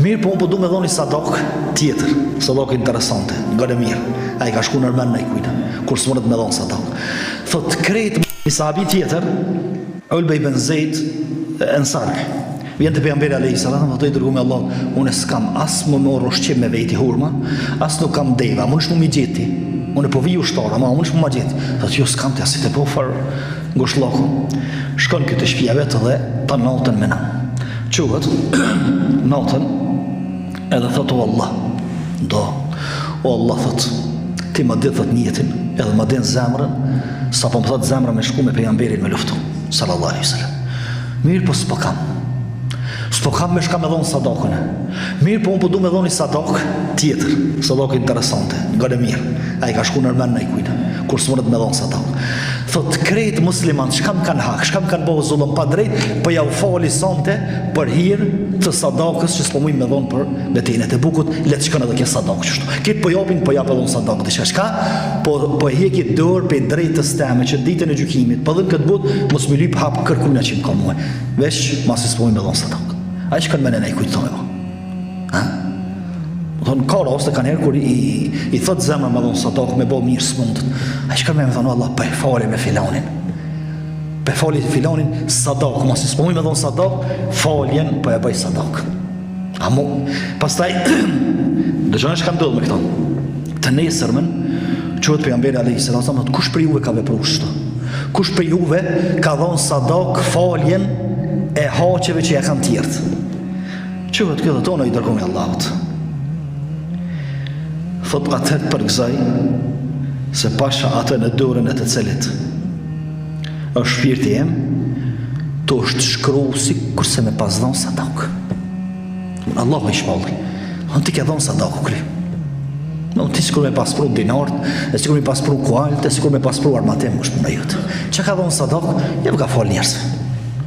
Mirëpo unë po du me dhonë një sadak tjetër, sadak interesante, ngone mirë. Ai ka shku nërmen najkujt, kur s'mundet me dhonë sadak. Thot krejt një sahabi tjetër, Ulbe ibn Zejd Ensari. Vjen te pejgamberi alayhi salam, thotë i dërgumi i Allahut, unë s'kam as me marr ushqim me veti hurma, as nuk kam deva, mundesh mu m'i gjet ti. Unë po vi ushtar, ama mundesh mu ma gjet. Thotë jo s'kam ti as të po far ngushllëku. Shkon ky te shtëpia vet dhe tan natën menon. Çohet natën edhe thotë o Allah, do o Allah thotë, ti ma din thotë nijetin, edhe ma din zemrën, sa po më thotë zemra me shku me pejgamberin me luftu, sallallahu alaihi wasallam. Mirëpo s'po kam. S'po kam me shka me dhonë sadakën. Mirëpo unë po du me dhonë një sadak tjetër. Sadak interesante, ngone mirë. Ai ka shku nërmen najkujt, kur s'mundet me dhonë sadak. Thot, krejt musliman, çka më kanë hak, çka më kanë bo zullum pa drejt, po jau fali sonte për hir të sadakës që s'po muj me dhonë për betejën e Tebukut, le të shkon edhe kjo sadakë qështu. Këtë po japin, po jap edhe unë sadakë, diçka çka, po, po e hjeki dorë prej drejtës teme që ditën e gjykimit, po dhe në këtë botë, mos me lyp hak kërkujna që më ka mue, veç masi s'po muj me dhonë sadakë. Ai shkon me në kujt thonë, ha? Thonë, ka raste kanjëherë kur i, i thot zemra me dhonë sadakë, me bo mirë s'mundet. Ai shkon me me thonë, Allah, po e fali me filanin. Po e fali filanin sadakë, masi s'po muj me dhonë sadakë, faljen po e bëj sadakë. A mu, pastaj, dëgjoni çka ndodh me këto. Të nesërmen, çohet pejgamberi alejhi selam, thotë, kush prej juve ka vepru kështu? Kush prej juve ka dhonë sadak faljen e haqeve që ja kanë tjerët? Çohet ky thotë unë i dërgumi i Allahut. Thot atëherë të përgëzoj se pasha atë në dorën e të cilit është shpirti im, të është shkru sikurse me pas dhonë sadak. Allahu i shpalli. Unë ti ke dhonë sadak, u kry. Në ti sikur me pas pru dinart, e sikur me pas pru kualt, e sikur me pas pru armatim, është puna jote. Çka ka dhonë sadak, jau ka falë njerëzve.